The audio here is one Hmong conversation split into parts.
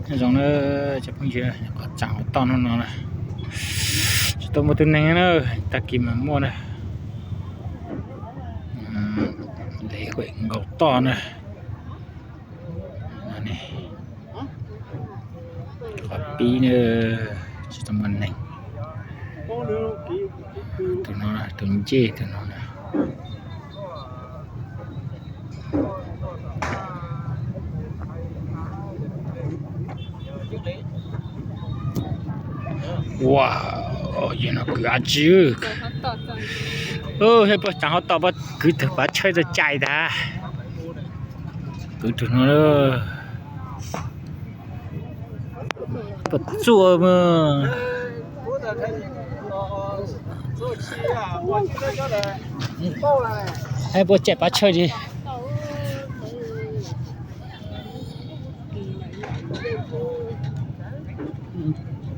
Nyob zoo na cov phooj ywg, qhov tsaam hauv toj hnub no na, tsis tau muaj tus neeg na, tag kis mas muaj na. Lawv nkaum toj na. Qhov pib na, tsis tau muaj neeg. Tus no, tus ncej tus no na. Ua, yog no kwv dab tsi? Yog puas tsaam hauv toj, puas kwv tug pav tshawj txog cai tag. Kwv tug no, puas txuaj mas. Puas cai pav tshawj li?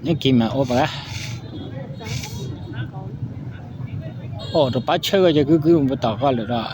Nyob kis mas ua pas, o rau pav tshawj ko ces kwv kwv mus tom koj lawm los.